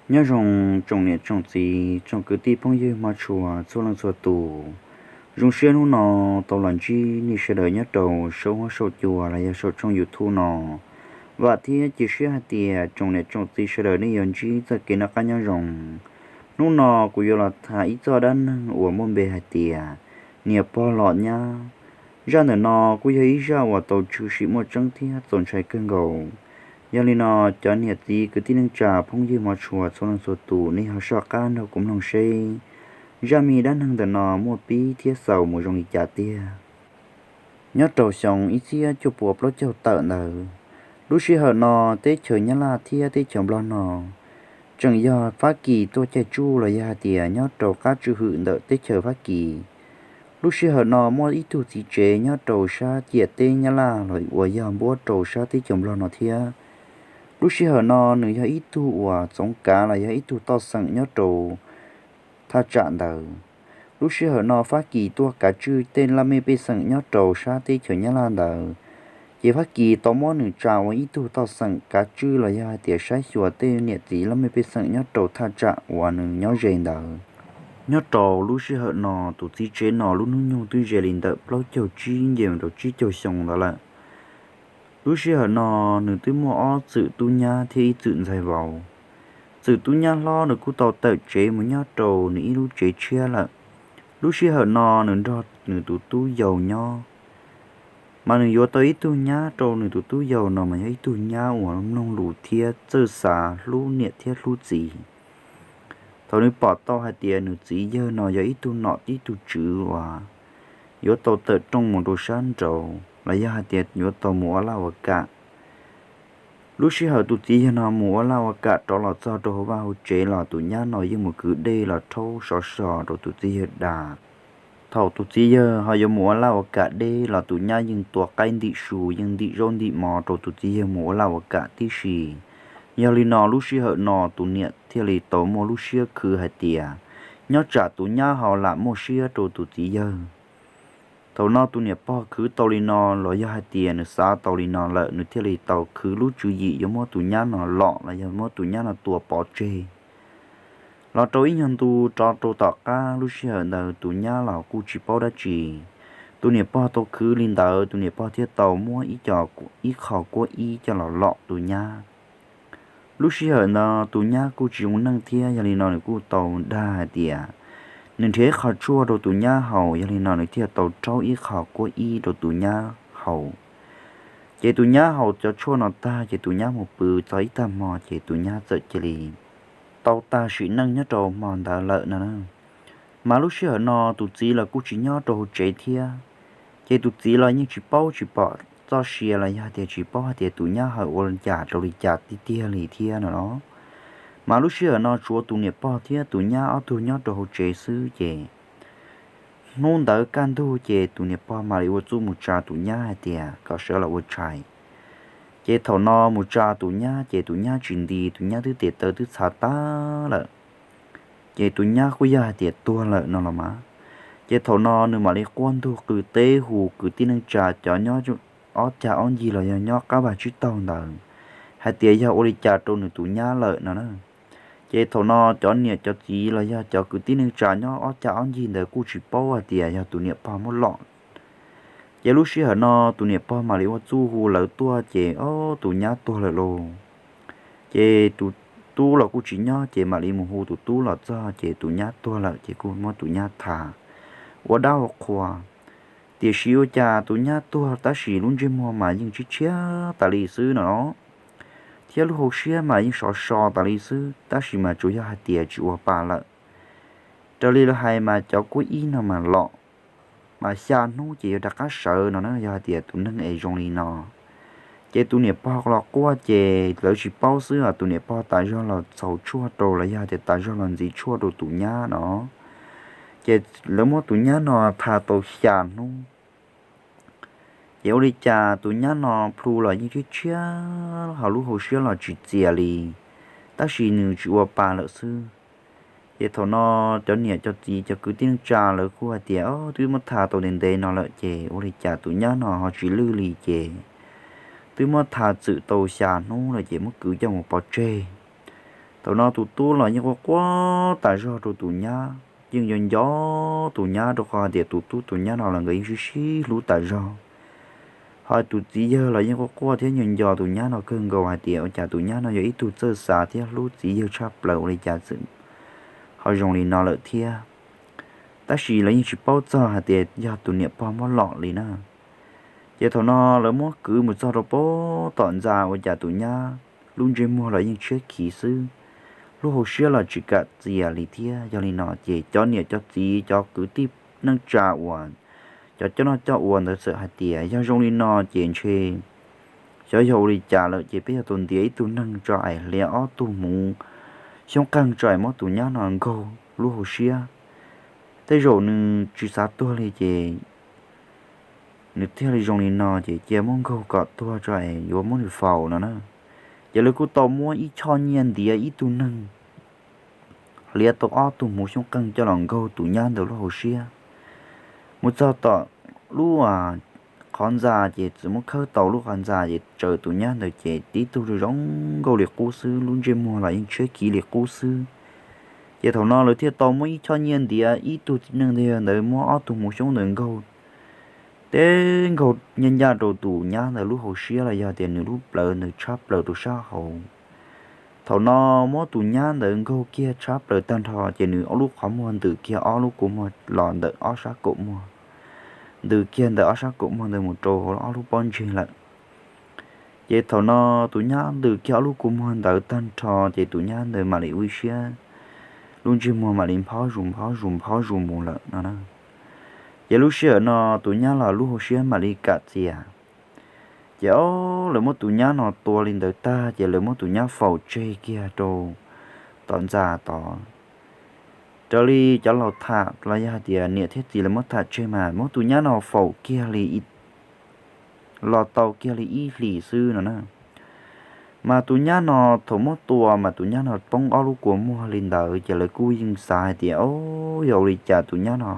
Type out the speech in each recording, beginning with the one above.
Nyob zoo tsoom niam tsoom txiv tsoom kwv tij phooj ywg hmov tshua txhua leej txhua tus. Zoo siab hnub no tau los ntsib nej sawv daws nyob rau saum huab saum cua los yog saum tshooj YouTube no. Vam thiab cia siab hais tias tsoom niam tsoom txiv sawv daws nej yuav ntsib txoj kev noj qab nyob zoo. Hnub no kuv yuav los tham ib txoj dab neeg uas muaj npe hais tias niam pog lom nyab. Zaj ntawm no kuj yog ib zaj uas tau tshwm sim muaj tseeb thiab txaus ntshai kawg nkaus. Yog li no, cov niam txiv kwv tij neej tsa phooj ywg hmov tshua txhua leej txhua tus nej ho soj qab nrog kuv mloog seb zaj me dab neeg ntawm no muaj pib thiab xaus mus zoo li cas tiag. Nyob rau xyoo ib txhiab cuaj puas plaub caug tawm ntawd, lub sij hawm no teb chaws Nyab Laj thiab teb chaws Nplog no tseem yog Fab Kis tuaj caij tsuj los yog hais tias nyob rau qab tswj hwm ntawm teb chaws Fab Kis. Lub sij hawm no muaj ib tug txiv tsev nyob rau sab ciam teb Nyab Laj los uas yog npuab rau sab teb chaws Nplog no thiab. Lub sij hawm no nws yog ib tug uas txoov kav los yog ib tug toj xeem nyob rau thaj tsam ntawd. Lub sij hawm no Fab Kis tuaj kav tswj tej laj mej pej xeem nyob rau sab teb chaws Nyab Laj ntawd, ces Fab Kis tau muab nws tsa ua ib tug toj xeem kav tswj los yog hais tias saib xyuas tej niam txiv laj mej pej xeem nyob rau thaj tsam uas nws nyob ze ntawd. Nyob rau lub sij hawm no tus txiv tsev no lub hnub nyoog twb ze li ntawm plaub caug tsib nce mus rau tsib caug xyoo ntawd lawm. Lub sij hawm no nws twb muaj ob txwm tub nyab thiab ib txwm ntxhais vauv. Txwm tub nyab hlob nws kuj tau tawm tsev mus nyob rau nws ib lub tsev tshiab lawm. Lub sij hawm no nws nrog nws tus tub yau nyob, mas nws yuav tau ib tug nyab rau nws tus tub yau no mas yog ib tug nyab uas mloog lus thiab txawj xav hlub niam thiab hlub txiv. Thaum nws pom tau hais tias nws txiv yawg no yog ib tug nom ib tug tswv uas yuav tau tawm rooj mus rau sab nraud los yog hais tias yuav tau mus ua laj ua kam. Lub sij hawm tus txiv yawg no mus ua laj ua kam rov los txog rau hauv vaj hauv tsev los tus nyab no yeej mus kwv dej los rhaub sov so rau tus txiv yawg da. Thaum tus txiv yawg ho yuav mus ua laj ua kam deb los tus nyab yeej tua qaib ntim su, yeej ntim zaub ntim mov rau tus txiv yawg mus ua laj ua kam tib si. Yog li no lub sij hawm no tus niam thiaj li tau muaj lub siab khwv hais tias nyob tsam tus nyab ho lam muaj siab rau tus txiv yawg. Thaum no tus niam pog khwv tau li no los yog hais tias nws xav tau li no lawm, nws thiaj li tau khwv lub tswv yim yuav muab tus nyab no lom los yog muab tus nyab no tua pov tseg. Los rau ib nyuag ntu rov rau tom qab, lub sij hawm ntawd tus nyab los kuj tsis paub dab tsi. Tus niam pog tau khwv li ntawd, tus niam pog thiaj tau muab ib co, ib qho kuab ib coj los lom tus nyab. Lub sij hawm ntawd tus nyab kuj tsis zoo neej thiab, yog li no nws kuj tau dag hais tias nws nrhiav ib qho tshuaj rau tus nyab haus, yog li no nws thiaj tau rhaub ib qho kuab ib rau tus nyab haus. Ces tus nyab haus cov tshuaj no tag ces tus nyab mus pw txog ib tag hmo ces tus nyab txawm cia li tau tag sim neej nyob rau hmo ntawd lawm no. Mas lub sij hawm no tus txiv los kuj tsis nyob rau hauv tsev thiab, ces tus txiv los yeej tsis paub tsis pom txoj sia los yog tias tsis paub hais tias tus nyab ho ua li cas rau li cas tiag tiag li thiab no los. Mas lub sij hawm no tsuav tus niam pog thiab tus nyab ob tug nyob rau hauv tsev xwb ces hnub ntawd kaj ntug ces tus niam pog mam li ua txuj mus tsa tus nyab hais tias kom sawv los ua tshais. Ces thaum no mus tsa tus nyab ces tus nyab tsis nti, tus nyab twb tes taw twb txhav tag lawm. Ces tus nyab kuj yog hais tias tuag lawm no los mas. Ces thaum no nws mam li quaj ntug qw teb hu kwv tij neej tsa cov nyob ob cag ob ncig los yog nyob qab vaj tsib taug ntawd hais tias yog ua li cas rau nws tus nyab lawm no na. Ces thaum no cov niam cov txiv los yog cov kwv tij neej tsa nyob ob cag ob ncig ntawd kuj tsis paub hais tias yog tus niam pog muab lom. Ces lub sij hawm no tus niam pog mam li ua txuj hu lawv tuaj ces ob tus nyab tuag lawm lauj. Ces tus tub los kuj tsis nyob ces mam li mus hu tus tub los txog ces tus nyab tuag lawm ces kuj muab tus nyab tha ua dab ua qhua. Tiam sis ua cas tus nyab tuag tab sis lub ntsej muag mas yeej tshiab tshiab tas li xwb no, thiab lub hauv siab mas yeej sov so tas li xwb, tab sis mas tsuas yog hais tias tsis ua pa lawm. Raws li lawv hais mas cov kuab ib no mas lom mas xya hnub ces yuav rov qab sawv no na, yog hais tias tus neeg es zoo li no. Ces tus niam pog los quaj ces lawv tsis paub xwb os, tus niam pog tas zog los txhaus tshuaj rau los yog tias tas zog los ntxiv tshuaj rau tus nyab no. Ces lawv muab tus nyab no tha tau xya hnub. Ces ua li cas tus nyab no plhu los yeej tshiab tshiab ho lub hauv siab los tsis txias li, tab sis nws tsis ua pa lawm xwb. Ces thaum no cov niam cov txiv cov kwv tij neej tsa lawv kuj hais tias twb muab tha tau ntev ntev no lawm ces ua li cas tus nyab no ho tsis lwj li ces twb muab tha txwm tau xya hnub lawm ces muab kwv coj mus pov tseg. Thaum no tus tub los yeej quaj quaj tas zog rau tus nyab, yeej nco nco tus nyab rau qhov hais tias tus tub tus nyab no los nkawd yeej sib sib hlub tas zog. Ho tus txiv yawg los yeej quaj quaj thiab nco nco tus nyab no kawg nkaus hais tias ua cas tus nyab no yog ib tug txawj xav thiab hlub txiv yawg tshaj plaws ua li cas txawm ho zoo li no lawm thiab. Tab sis lawv yeej tsis paub txog hais tias yog tus niam pog muab lom li na. Ces thaum no lawv muab kwv mus txog rau pem tom ntxa ua cas tus nyab lub ntsej muag los yeej tshiab khiv xwb, lub hauv siab los tsis kam txias li thiab. Yog li no ces cov niam cov txiv cov kwv tij neej tsa uas cov coj noj coj ua ntawd txawm hais tias yog zoo li no ces ntshe xyov yog ua li cas lawm ces peb yog tau ntiav ib tug neeg tso es hliav ob tug hmuv xyoob qeeg tso es muab tus nyab no nkaug lub hauv siab. Tej zaum nws tsis xav tuag li ces nws thiaj li zoo li no ces cia muab nkaug kom tuag tso es yuav muab nws faus no na. Ces lawv kuj tau muab ib choj nyiaj ntiav ib tug neeg hliav tau ob tug hmuv xyoob qeeg coj los nkaug tus nyab ntawd lub hauv siab. Mus txog tom lub qhov ntxa ces txawm muab khawb tau lub qhov ntxa ces tsaws tus nyab ntawd ces tib tug zoo zoo nkauj li qub xwb, lub ntsej muag los yeej tshiab khiv li qub xwb. Ces thaum no lawv thiaj tau muab ib choj nyiaj ntiav ib tug txiv neej ntawd muab ob tug hmuv xyoob ntawd nkaug, teb nkaug ncaj ncaj rau tus nyab ntawd lub hauv siab los yog tias nws lub plawv ntawd tshab plaws rau sab hauv. Thaum no muab tus nyab ntawd nkaug kiag tshab plaws tag nrho ces nws ob lub qhov muag ntws kiag ob lub kua muag los ntawm ob sab kaum muag, ntws kiag ntawm ob sab kaum muag ntawd mus rau ob lub pob ntseg lawm. Ces thaum no tus nyab ntws kiag ob lub kua muag ntawd tag nrho ces tus nyab ntawd mam li ua ib siab, lub ntsej muag mam li nphob zus nphob zus nphob zus mus lawm no na. Ces lub sij hawm no tus nyab los lub hauv siab mam li kam txias. Ces o, lawv muab tus nyab no tua li ntawd tag ces lawv muab tus nyab faus tseg kiag rau tom ntxa tod. Raws li cov laus tham los yog hais tias niam thiab txiv lawv muab tham tseg mas muab tus nyab no faus kiag li los tau kiag li ib hlis xwb no na. Mas tus nyab no thaum muab tua mas tus nyab no poob ob lub kua muag li ntawd ces lawv kuj yeej xav hais tias o, yog ua li cas tus nyab no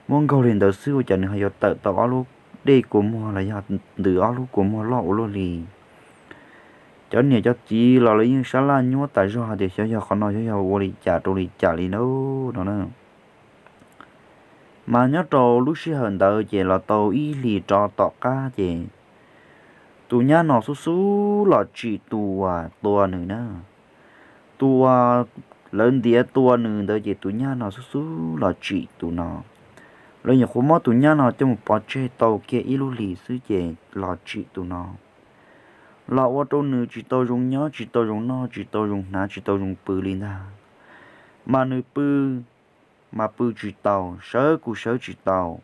muab nkaug li ntawd xwb ua cas nws ho yuav tawm tau ob lub dej kua muag los yog ntws ob lub kua muag loj ua luaj li. Cov niam cov txiv los lawv yeej sab laj nyuab tas zog hais tias xyov yog qhov no xyov yog ua li cas rau li cas li no na. Mas nyob rau lub sij hawm ntawd ces los tau ib hlis rov tom qab ces tus nyab no xub xub los tsim tus uas tua nws na. Tus uas lawv ntiav tua nws ntawd ces tus nyab no xub xub los tsim tus no. Lawv nyuam qhuav muab tus nyab no coj mus pov tseg tau kiag ib lub hlis xwb ces los tsim tus no, los ua rau nws tsis tau zoo nyob, tsis tau zoo noj, tsis tau zoo hnav, tsis tau zoo pw li ntag. Mas nws pw mas pw tsis tau, sawv kuj sawv tsis tau.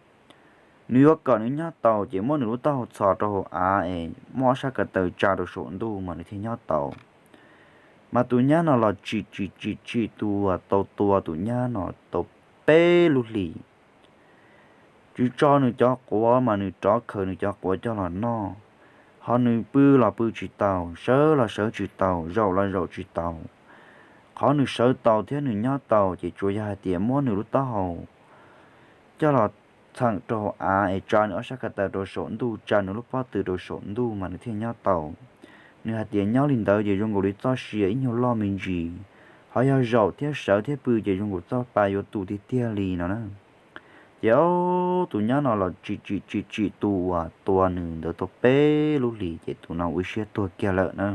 Nws yuav kom nws nyob tau ces muab nws lub taub hau txhos rau hauv av es muab ob sab ko taw tsa rau saum ntuj mas nws thiaj nyob tau. Mas tus nyab no los tsim tsim tsim tsim tus uas tau tua tus nyab no tau peb lub hlis. Tsis tso nws cov quav mas nws rov khaws nws cov quav coj los noj. Ho nws pw los pw tsis tau, sawv los sawv tsis tau, zaum los zaum tsis tau. Qhov nws sawv tau thiab nws nyob tau ces tsuas yog hais tias muab nws lub taub hau coj los txheem rau hauv av es tsa nws ob sab ko taw rau saum ntuj, tsa nws lub pob tw rau saum ntuj mas nws thiaj nyob tau. Nws hais tias nyob li ntawd ces zoo nkaus li txoj sia ib nyuag loj me ntsis, ho yog zaum thiab sawv thiab pw ces zoo nkaus txoj pa yuav tu tiag tiag li no na. Ces o, tus nyab no los tsim tsim tsim tsim tus uas tua nws ntawd tau peb lub hlis ces tus no ua ib siab tuag kiag lawm na.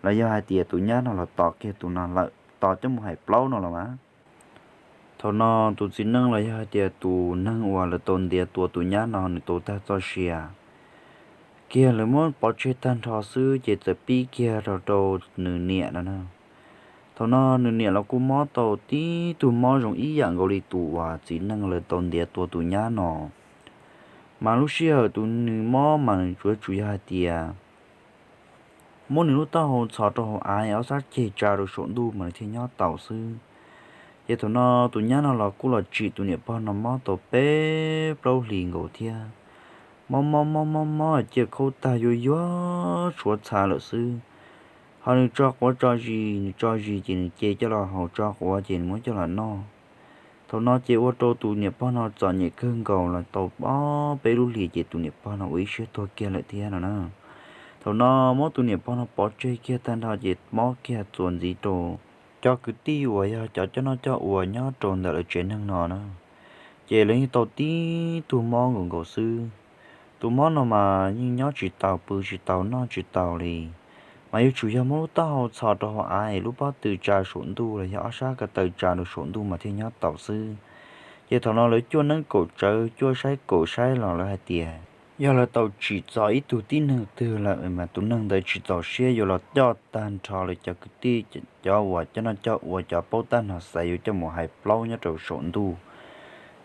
Los yog hais tias tus nyab no los tom kiag tus no lawm, tos coj mus hais plaub no los mas. Thaum no tus txiv neej los yog hais tias tus neeg uas lawv tau ntiav tua tus nyab no nws tau tag txoj sia kiag, lawv muab pov tseg tag nrho xwb ces txawm pib kiag rau rau nws niam no na. Thaum no nws niam los kuj mob tau tib tug mob zoo ib yam nkaus li tus uas txiv neej lawv tau ntiav tua tus nyab no. Mas lub sij hawm tus nws mob mas nws tsuas tsuas yog hais tias muab nws lub taub hau txhos rau hauv av, ob sab ceg tsa rau saum ntuj mas nws thiaj nyob tau xwb. Ces thaum no tus nyab no los kuj los tsim tus niam pog no mob tau peb plaub hlis nkaus thiab. Mob mob mob mob mob cia khaub tag yuag yuag tshuav txha lawm xwb. Ho nws tso quav tso zis, nws tso zis ces nws ce coj los haus, tso quav ces nws muab coj los noj. Thaum no ces ua rau tus niam pog no txom nyem kawg nkaus los tau ob peb lub hlis ces tus niam pog no ua ib siab tuag kiag lawm thiab no na. Thaum no muab tus niam pog no pov tseg kiag tag nrho ces mob kiag txuas ntxiv rau cov kwv tij uas yog cov coj noj coj ua nyob rau ntawm lawv tsev neeg no na. Ces lawv yeej tau tib tug mob nkaus nkaus xwb. Tus mob no mas yeej nyob tsis taus, pw tsis taus, noj tsis taus li, mas yuav tsum yog muab lub taub hau txhos rau hauv av es lub pob tw tsa saum ntuj los yog ob sab ko taw tsa rau saum ntuj mas thiaj nyob taus xwb. Ces thaum no lawv cuaj neeb kaum tsawv, cuaj saib kaum saib los lawv hais tias yog lawv tau tsim txom ib tug tib neeg twg lawm mas tus neeg ntawd tsis txaus siab yuav los coj tag nrho lawv cov kwv tij, cov uas coj noj coj ua, cov paub tab hno xaiv yuav coj mus hais plaub nyob rau saum ntuj.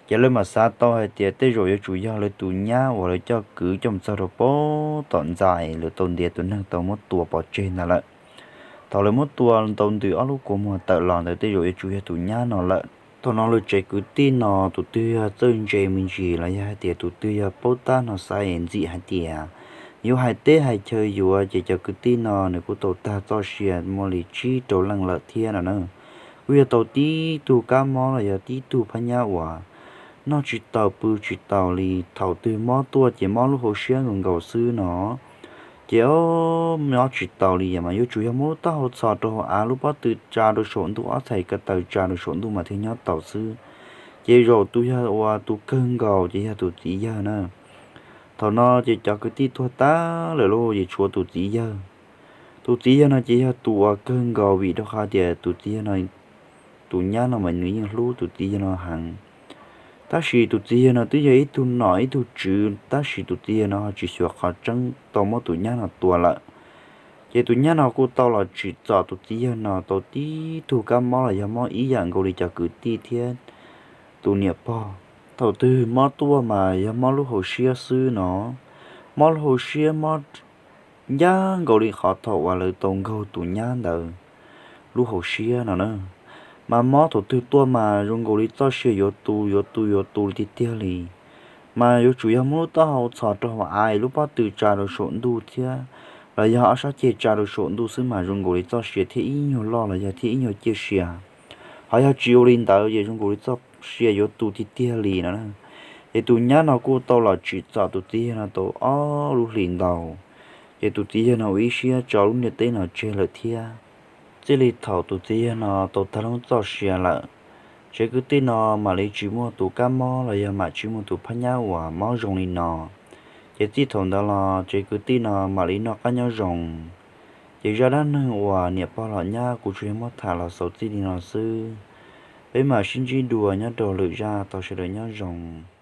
Ces lawv mam xav tau hais tias tej zaum yuav tsum yog lawv tus nyab uas lawv coj kwv coj mus txog rau pem tom ntxa, lawv tau ntiav tus neeg tau muab tua pov tseg ntawd lawm. Thaum lawv muab tua ntawd ntws ob lub kua muag tawm los ntawd tej zaum yuav tsum yog tus nyab no lawm. Thaum no lawv tsev kwv tij no tus twg yog txawj ntse me ntsis los yog hais tias tus twg yog paub tab hno xaiv ntxim hais tias yuav hais teb hais chaw yuav, ces cov kwv tij no nws kuj tau tag txoj sia muaj li tsib rau leej lawm thiab no na. Kuj yog tau tib tug kab mob los yog tib tug phab nyab uas noj tsis taus pw tsis taus li. Thaum twg mob tuaj ces mob lub hauv siab nkaus nkaus xwb no. Ces o, mob tsis taus li mas yuav tsum yog muab lub taub hau txhos rau hauv av, lub pob tw tsa rau saum ntuj, ob txhais ko taw tsa rau saum ntuj mas thiaj nyob taus xwb. Ces zaum tus yog uas tus kawg nkaus ces yog tus txiv yawg na. Thaum no ces cov kwv tij tuag tag lawm lauj, ces tshuav tus txiv yawg. Tus txiv yawg no ces yog tus uas kawg nkaus vim rau qhov tias tus txiv yawg no, tus nyab no mas nws yeej hlub tus txiv yawg no heev. Tab sis tus txiv yawg no twb yog ib tug nom ib tug tswv, tab sis tus txiv yawg no ho tsis xyuas qhov tseeb tau muab tus nyab no tua lawm. Ces tus nyab no kuj tau los tsim txom tus txiv yawg no tau tib tug kab mob los yog mob ib yam nkaus li cov kwv tij thiab tus niam pog. Thaum twg mob tuaj mas yog mob lub hauv siab xwb no, mob lub hauv siab, mob ncaj nkaus li qhov thaum uas lawv tau nkaug tus nyab ntawd lub hauv siab no na. Mas mob thaum twg tuaj mas zoo nkaus li txoj sia yuav tu yuav tu yuav tu tiag tiag li. Mas yuav tsum yog muab lub taub hau txhos rau hauv av, lub pob tw tsa rau saum ntuj thiab los yog ob sab ceg tsa rau saum ntuj xwb mas zoo nkaus li txoj sia thiaj ib nyuag loj los yog thiaj ib nyuag ciaj sia. Ho yog tsis ua li ntawd ces zoo nkaus li txoj sia yuav tu tiag tiag li no na. Ces tus nyab no kuj tau los tsim txom tus txiv yawg no tau ob lub hlis ntau. Ces tus txiv yawg no ua ib siab tso lub ntiaj teb no tseg lawm thiab. Txij li thaum tus txiv yawg no tau tag lub txoj sia lawm, tsev kwv tij no mam li tsis muaj tus kab mob los yog mam tsis muaj tus phab nyab uas mob zoo li no. Ces txij thaum ntawd los tsev kwv tij no mam li noj qab nyob zoo. Ces zaj dab neeg uas niam pog los nyab kuv tsuas yog muab tham los xaus txij li no xwb. Peb mam sib ntsib dua nyob rau lwm zaj, tau sawv daws nyob zoo.